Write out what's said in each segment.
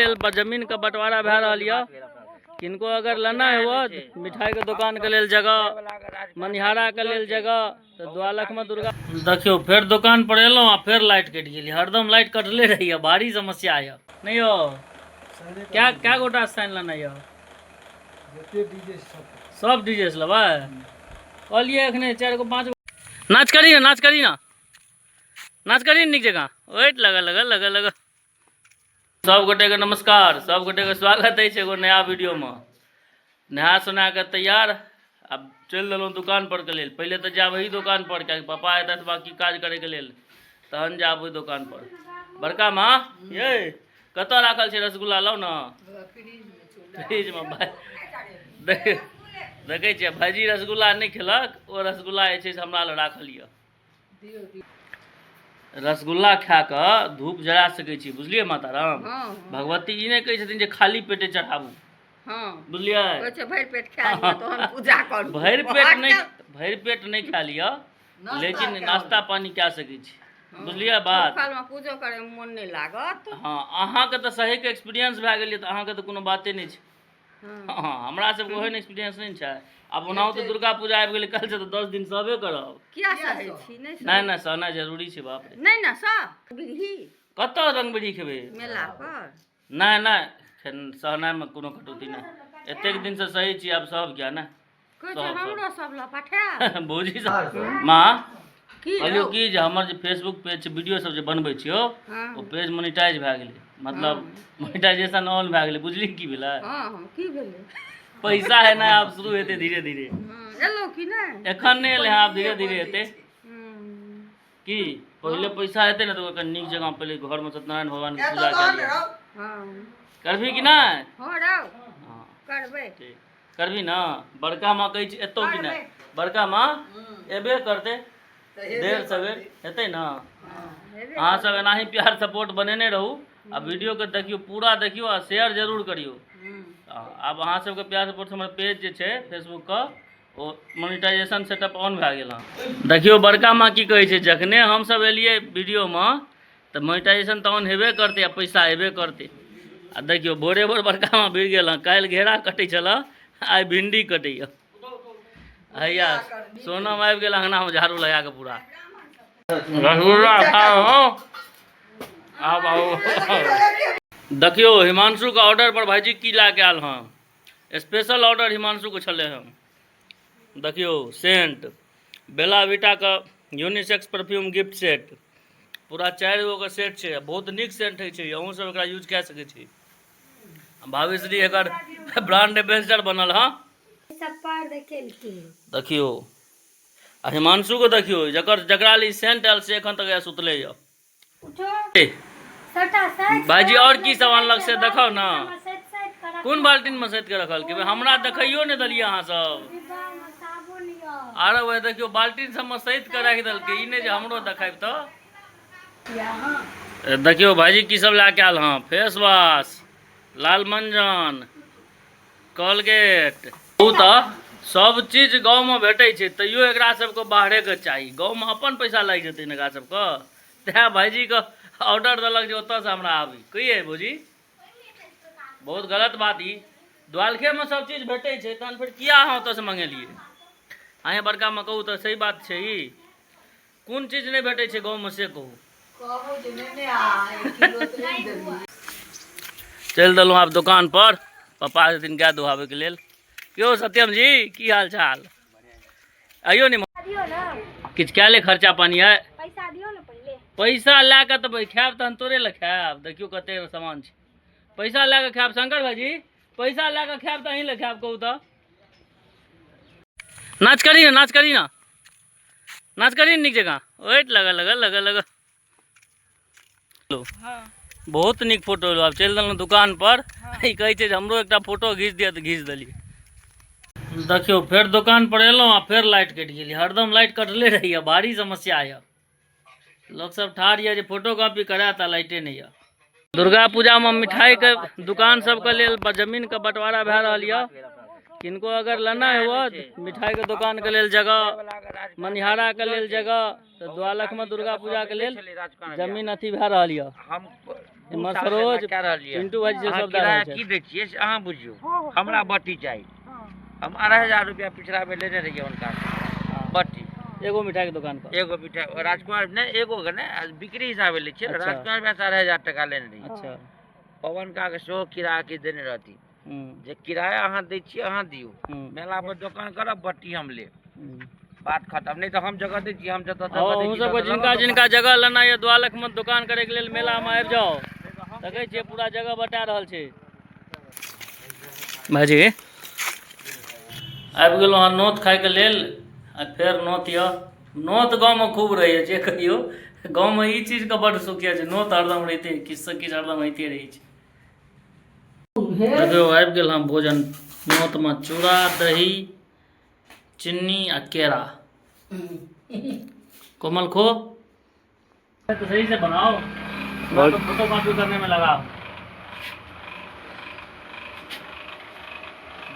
जमीन के बंटवारा भए रहल यऽ। किनको अगर लेना हुए मिठाई के दुकान के लेल जगह, मनिहारा के लेल जगह, तऽ द्वालख में दुर्गा। देखियौ फेर दुकान पर एलहुँ आ फेर लाइट कटि गेली। हरदम लाइट कटले रहैया, भारी समस्या यऽ। नहीं यौ, क्या क्या गोटा साइन लेना यऽ? सब डीजे से लेबै? कहलियै एखने 4 गो 5 गो। नाच करी ना, नाच करी ना, नाच करी नीक जकाँ। वेट लगा लगा लगा लगा। सब गोटे के नमस्कार, सब गोटे के स्वागत है एगो नया वीडियो में। नहा सोना के तैयार अब चलि देलहुँ दुकान पर के लेल। पहिले तऽ जायब एही दुकान पर, कियाकि पापा एतथि बाकी काज करे के लेल, तहन जायब ओहि दुकान पर। बड़का माँ ये कतऽ राखल छै रसगुल्ला? लाउ ना फ्रिज में। भाई देखै छियै भाईजी रसगुल्ला नहि खेलक, ओ रसगुल्ला जे छै से हमरा लग राखल यऽ। रसगुल्ला खा कऽ धूप जरा सकै छी, बुझलियै माताराम? भगवती ई नहि कहै छथिन जे खाली पेटे चढ़ाबू, बुझलियै? भरि पेट खा लिअ तहन पूजा करू। भरि पेट नहि, भरि पेट नहि खा लिअ, लेकिन नाश्ता पानी कए सकै छी, बुझलियै बात? पूजो करे मोन नहि लागत। हँ, अहाँके तऽ सहीके एक्सपीरियंस भए गेल, तऽ अहाँके तऽ कोनो बाते नहि छै। हँ, हमरा सबके ओहन एक्सपीरियंस नहि छै। आब ओनाहो तऽ दुर्गा पूजा आबि गेलै काल्हिसँ, तऽ 10 दिन सहबे करब। किया सहै छी? नहि नहि नहि, सहनाइ जरूरी छै। बाप रे। नहि ने सह बिरही। कतऽ रंग बिरही खेबै? मेला पर। नहि नहि, सहनाइमे कोनो कटौती नहि। एतेक दिनसँ सहै छी, आब सहब किया ने? हमरो सब लऽ पठायब। भौजी सब माँ कहलियौ की जे हमर जे फेसबुक पेज छै, वीडियो सब जे बनबै छियौ, ओ पेज मोनिटाइज भए गेलै, मतलब मोनिटाइजेशन ऑन भए गेलै। बुझली की भेलै? की भेलै? पैसा है ना, आब शुरू हेतै धीरे धीरे। एलो की नहि? एखन नहि एलै, आब धीरे धीरे हेतै। की पहिले पैसा हेतै ने तऽ ओकर नीक जगह पहिले घरमे सत्यनारायण भगवानके पूजा कए लिअ। करबही कि नहि? हँ, करबै। ठीक करबी ने? बड़का माँ कहै छै एतौ कि नहि? बड़का माँ एबे करतै, देर सवेर हेतै ने। अहाँ सब एनाही प्यार सपोर्ट बनेने रहू आ वीडियो के देखियौ, पूरा देखियौ आ शेयर जरूर करियौ। आब अहाँ सबके प्यार सपोर्ट हमर पेज जे छै फेसबुक के, ओ मोनिटाइजेशन सेटअप ऑन भए गेल हँ। देखियौ बड़का माँ की कहै छै, जखने हमसब एलियै वीडियोमे तऽ मोनिटाइजेशन तऽ ऑन हेबे करतै आ पैसा एबे करतै। आ देखियौ भोरे भोर बड़का माँ भिड़ गेल हँ। काल्हि घेरा कटै छलऽ, आइ भिंडी कटैया। हैया सोनम आबि गेल अंगनामे झाड़ू लगा कऽ पूरा। रसगुल्ला खाओ। आब आओ। देखियौ हिमांशुके ऑर्डर पर भाईजी की लए कऽ आयल हँ। स्पेशल ऑर्डर हिमांशुके छलै हँ। देखियौ सेंट बेला विटाके यूनिसेक्स परफ्यूम गिफ्ट सेट, पूरा 4 गो के सेट छै। बहुत नीक सेंट होइ छै, अहूँ सब एकरा यूज कए सकै छी। भावेश्री एकर ब्रांड एम्बेसडर बनल हँ। देखियौ आ हिमांशु के देखियौ, जकर जकरा लिए सेंट आयल से एखन तक सुतले यऽ। भाईजी और की सब अनलक से देखाउ ने। कोन बाल्टीन में सैत के रखल के? हमरा देखैयो नहि देलियै अहाँ सब। आरे वह देखियौ बाल्टीन सब में सैत के राखि देलकै, ई नहि जे हमरो देखायब। तऽ देखियौ भाईजी की सब लए के आयल हँ। फेस वॉश, लाल मंजन, कोलगेट। ओ तऽ सब चीज गाँवमे भेटै छै, तैयो एकरा सबके बाहरेके चाही। गाँवमे अपन पैसा लागि जेतै ने एकरा सबके, तैं भाईजीके ऑर्डर देलक जे ओतऽसँ हमरा आबी। कहियै भौजी, बहुत गलत बात ई। द्वालखेमे सब चीज भेटै छै, तहन फेर किया अहाँ ओतऽसँ मंगेलियै? अहेँ बड़कामे कहू तऽ सही बात छै ई? कोन चीज नहि भेटै छै गाँवमे से कहू। चलि देलहुँ आब दोकान पर, पप्पा छथिन गाय दुहाबैके लेल। यौ सत्यम जी, की हाल चाल? आइयो ने किछु कए ले खर्चा पानी है। पैसा लए कऽ तऽ खायब, तहन तोरे लए खायब। देखियौ कते सामान छै। पैसा लए कऽ खायब शंकर भाईजी, पैसा लए कऽ खायब तऽ अहीं लए खायब। कहू तऽ। नाच करी ना, नाच करी ना, नाच करी नीक जकाँ। वेट लगा लगा लगा लगा। बहुत नीक फोटो एलो। आब चलि देलहुँ दुकान पर। ई कहै छै जे हमरो एकटा फोटो घीच दिअ, तऽ घीच देलियै। देखियौ फेर दुकान पर एलहुँ आ फेर लाइट कटि गेलै। हरदम लाइट कटले रहैया, भारी समस्या यऽ। लोक सब ठाढ़ यऽ जे फोटो कॉपी करायत आ लाइटे नहि यऽ। दुर्गा पूजामे मिठाईके दुकान सबके लेल जमीनके बंटवारा भए रहल यऽ। किनको अगर लेना हुए मिठाईके दुकानके लेल जगह, मनिहाराके लेल जगह, तऽ द्वालखमे दुर्गा पूजाके लेल जमीन अथी भए रहल यऽ। इम्हर सरोज कए रहल छियै। पिंटू भाई से अहाँ सब दऽ किराया रहल छै। की दै छियै से अहाँ बुझियौ। हमरा बट्टी चाही। हम 2500 रुपया पिछला बेर लेने रहियै हुनका से बट्टी। एगो मिठाई के दुकान पर। एगो मिठाई राजकुमार नहि, एगो के नहि, बिक्री हिसाबे लै छियै। अच्छा। राजकुमार भैया 2500 टका लेने रहियै। अच्छा। पवन का के सेहो किराया किछु देने रहथिन। जे किराया अहाँ दै छियै अहाँ दियौ, मेला पर दोकान करब, बट्टी हम लेब, बात खत्म। नहि तऽ हम जगह दै छी, हम जतऽ जगह दै अहूँ छी सबके ततऽ जिनका लगाउ। जिनका जगह लेना यऽ द्वालख में दुकान करे के लेल मेला में आबि जाउ। देखै छियै पूरा जगह बटा रहल छै। भाईजी आबि गेलहुँ हँ नोत खायके लेल। आ फेर नोत यऽ, नोत गाँवमे खूब रहैए। जे कहियौ गाँवमे ई चीजके बड्ड सुख यऽ जे नोत हरदम रहिते, किछुसँ किछु हरदम होइते रहै छै। देखियौ आबि गेल हँ भोजन। नोतमे चूड़ा दही चिन्नी आ केरा। कोमल खो तो सही से बनाओ, मैं तो फोटो कॉपी करने में लगा।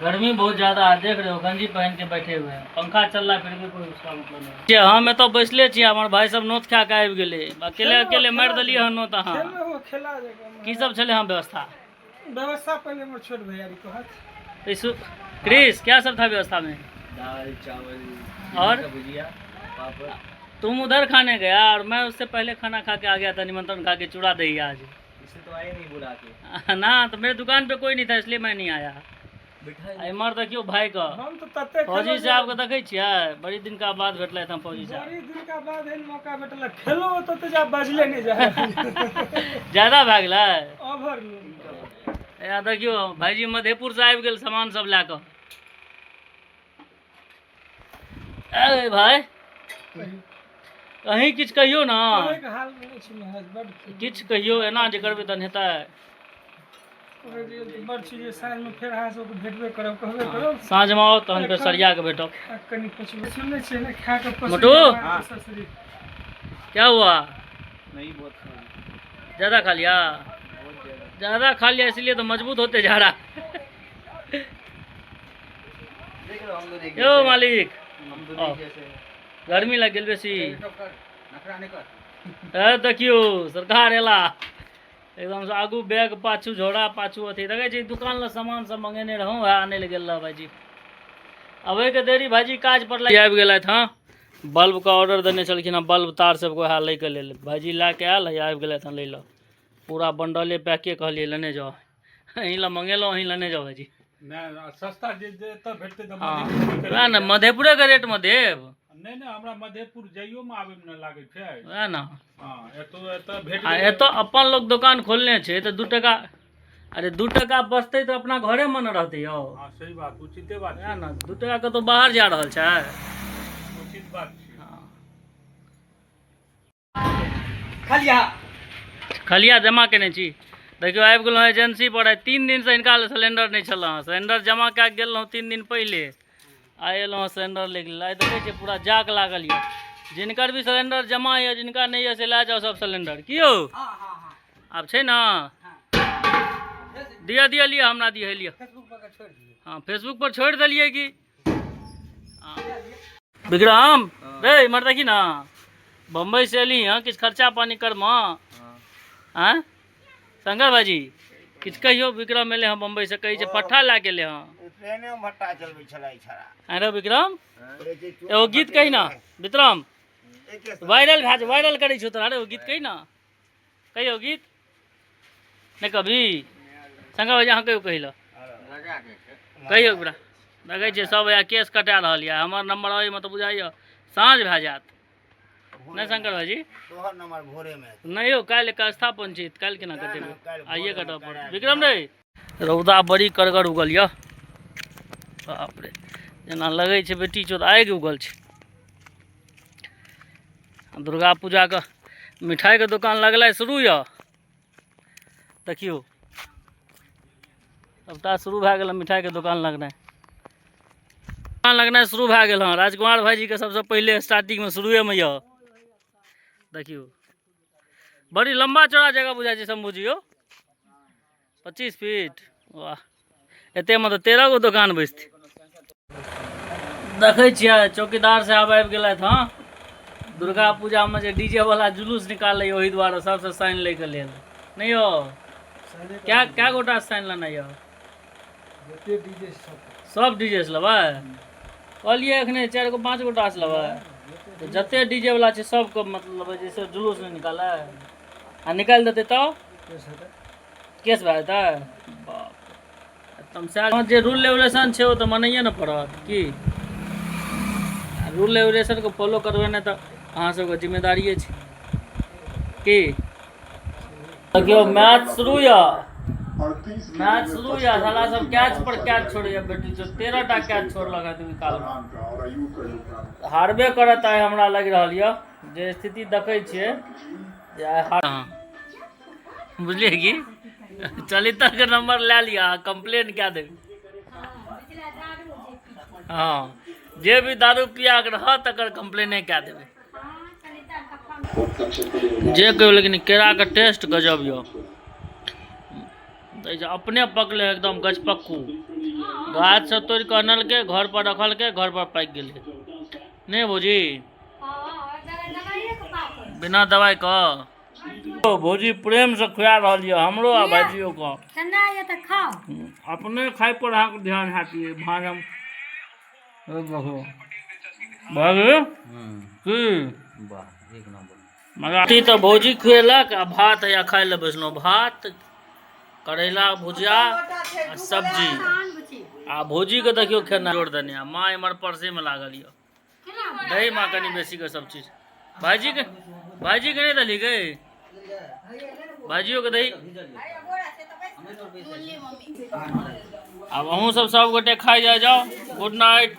गर्मी बहुत ज्यादा है, देख रहे हो गंजी पहन के बैठे हुए हैं, पंखा चल रहा है फिर भी कोई उसका मतलब नहीं। हम एतऽ बैसले छी, हमर भाई सब नोत खा के आबि गेलै। अकेले अकेले मारि देलियै हन नोत। अहाँ की सब छलै हँ व्यवस्था? व्यवस्था पहले हमर छोट भैयारी कहत। क्रिस क्या सब था व्यवस्था में? दाल चावल और भुजिया पापड़। तुम उधर खाने गया और मैं उससे पहले खाना खा के आ गया था, निमंत्रण खा के चूड़ा दही आज। इसे तो आए नहीं बुला के ना तो मेरे दुकान पे कोई नहीं था इसलिए मैं नहीं आया। इम्हर देखियो भाई का हम तो तते फौजी साहब के देखै छियै, बड़ी दिन का बाद भेटलै हम फौजी साहब। बड़ी दिन का बाद एहन मौका भेटल, खेलो तते जा बजले नहीं जाए। ज्यादा भए गेलै ओवर। या देखियो भाईजी मधेपुर से आबि गेल सामान सब लए कऽ। अरे भाई अहीं किछु कहियौ ना, हाल महाराज बड किछु कहियौ, एना जे करबै तहन हेतै। बड़ छी जे साँझमे फेर अहाँ सबके भेटबे करब, कहबे करब। साँझमे आउ तहन फेर सरिया के भेटब। कनि पछबै सुनने छियै ने, खा के मोटू? क्या हुआ? नहीं बहुत खा लिया। ज्यादा खा लिया? ज्यादा खा लिया इसलिए तो मजबूत होते जा रहा। यो मालिक गर्मी लग गेल बेसी। देखियो सरकार एला एकदम से आगू बैग पाछू झोरा पाछू अथी। देखै छी दुकान लए सामान सब मंगेने रहौं, वएह आनै लए गेल रह भाईजी। अबै के देरी भाईजी काज पर आबि गेलथि। हँ बल्ब के ऑर्डर देने छलखिन हँ, बल्ब तार सबके वएह लैके लेल भाईजी लए के आयल है, आबि गेलथि हँ लै लए। पूरा बंडले पैके कहलियै लेने जाओ, अहीं लए मंगेलहुँ अहीं लेने जाओ भाईजी। नहि सस्ता जे एतऽ भेटतै तऽ हँ मधेपुर वएह ने मधेपुरेके रेटमे देब। नहि नहि हमरा मधेपुर जाइयोमे आबैमे नहि लागै छै। वएह ने। हँ एतऽ भेट आ एतऽ अपन लोक दोकान खोलने छै तऽ 2 टका, अरे 2 टका बचतै तऽ अपना घरेमे ने रहतै यौ। हँ सही बात, उचिते बात। वएह ने 2 टका कतहु बाहर जा रहल छै। उचित बात छै। खलिया जमा केने छी। देखियौ आबि गेलहुँ एजेंसी पर। आइ 3 दिनसँ हिनका लग सिलेंडर नहि छल हँ। सिलेंडर जमा कए कऽ गेल रहौँ 3 दिन पहिले, आइ एलहुँ हँ सिलेंडर लए गेल। आइ देखै छियै पूरा जाक लागल यऽ। जिनकर भी सिलेंडर जमा यऽ, जिनका नहि यऽ से लए जाउ सब सिलेंडर। की यौ आब छै ने? दिअ दिअ लिअ हमरा दिअ लिअ। हँ फेसबुक पर छोड़ि देलियै की। विक्रम रे इम्हर देखी ना, बम्बई से एली हँ, किछु खर्चा पानी करमऽ? आँय शंकर भाईजी किछु कहियौ। विक्रम एलै हँ बम्बई से, कहै छै पट्ठा लए के एलै हँ। ट्रेने में भट्टा चलबै छलै छड़ा। आँय रौ विक्रम एगो गीत कही ना। विक्रम वायरल भए वायरल करै छौ तोरा रे, एगो गीत कही ना। कहियौ गीत नहि कभी? शंकर भाईजी अहाँ कहियौ, कही लए कहियौ। ओकरा देखै छियै सब या केस कटा रहल यऽ। हमर नंबर अबैमे तऽ बुझाइए साँझ भए जायत। नहि शंकर भाईजी तोहर नंबर भोरे में नहि यौ, काल्हि एक स्थापन छी, काल्हि केना कटेबै? आइए कटऽ पड़त। विक्रम रे रौदा बड़ी कड़गर उगल यऽ, बाप रे जेना लगै छै बेटी चोद आगि उगल छै। दुर्गा पूजाके मिठाइके दोकान लगलै शुरू यऽ। देखियौ सबटा शुरू भए गेल मिठाइके दोकान लगनाइ। दोकान लगनाइ शुरू भए गेल हँ। राजकुमार भाईजीके सबसँ पहिले स्टार्टिंगमे शुरुएमे यऽ। देखियौ बड़ी लम्बा चौड़ा जगह बुझाइ छै शंभूजी यौ, 25 फीट। वाह एतेमे तऽ 13 गो दोकान बैसतै। देखै छियै चौकीदार साहब आबि गेलथि हँ। दुर्गा पूजामे जे डीजे वाला जुलूस निकाललै ओहि दुआरे सबसँ साइन लैके लेल। नहि यौ, क्या क्या गोटा साइन लेनाइ यौ? जते डीजे सब। सब डीजे से लेबै? कहलियै एखने 4 गो 5 गोटा से लेबै, तऽ जते डीजे वाला छै सबके मतलब लेबै, जैसे जुलूस नहि निकालै। आ निकालि देतै तऽ केस हेतै। केस भए जेतै। बाप रे, तमसायल जे रूल रेगुलेशन छै ओ तऽ मानैए ने पड़त की? रूल रेगुलेशनके फॉलो करबै नहि तऽ अहाँ सबके जिम्मेदारिए छै की? देखियौ मैच शुरू यऽ, मैच शुरू यऽ, साला सब कैच पर कैच छोड़ैया बेटी जो 13 टा कैच छोड़लक हँ एतबी कालमे। हारबे करत आइ हमरा लागि रहल यऽ, जे स्थिति देखै छियै जे आइ हार। बुझलियै की? चलितर के नंबर लए लिअ, कंप्लेन कए देबै। हँ, जे भी दारू पिया के रहत तकर कंप्लेने कए देबै। जे कहियौ लेकिन केराके टेस्ट गजब यऽ। अपने पकले एकदम गछपक्कू, गाछ से तोड़ि कऽ अनलकै, घर पर रखलकै, घर पर पाकि गेलै। नहि भौजी, बिना दवाइ के भौजी प्रेम से खुआ रहल यऽ हमरो आ भाइजियो के। ठंडा यऽ तऽ खाउ। अपने खाइ पर अहाँके ध्यान हैत। भाँज हम भाभी की वाह, एक नंबर। मगर तऽ भौजी खुएलक आ भात हैया खाइ लए बैसलहुँ। भात, करैला भुजिया आ सब्जी। आ भौजी के देखियौ खेना जोड़ देने, आ माँ एम्हर परसे में लागल यऽ। दही माँ कनि बेसी के सब चीज। भाईजी के, भाईजी के नहि देली गे? भाईजियो के दही। आब अहूँ सब सब गोटे खाइ जाइ जाउ। गुड नाइट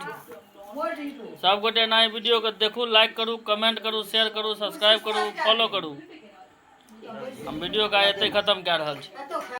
सब गोटे। एनाही वीडियो के देखू, लाइक करू, कमेंट करू, शेयर करू, सब्सक्राइब करू, फॉलो करू। हम वीडियो के आइ एतै खत्म कए रहल छी।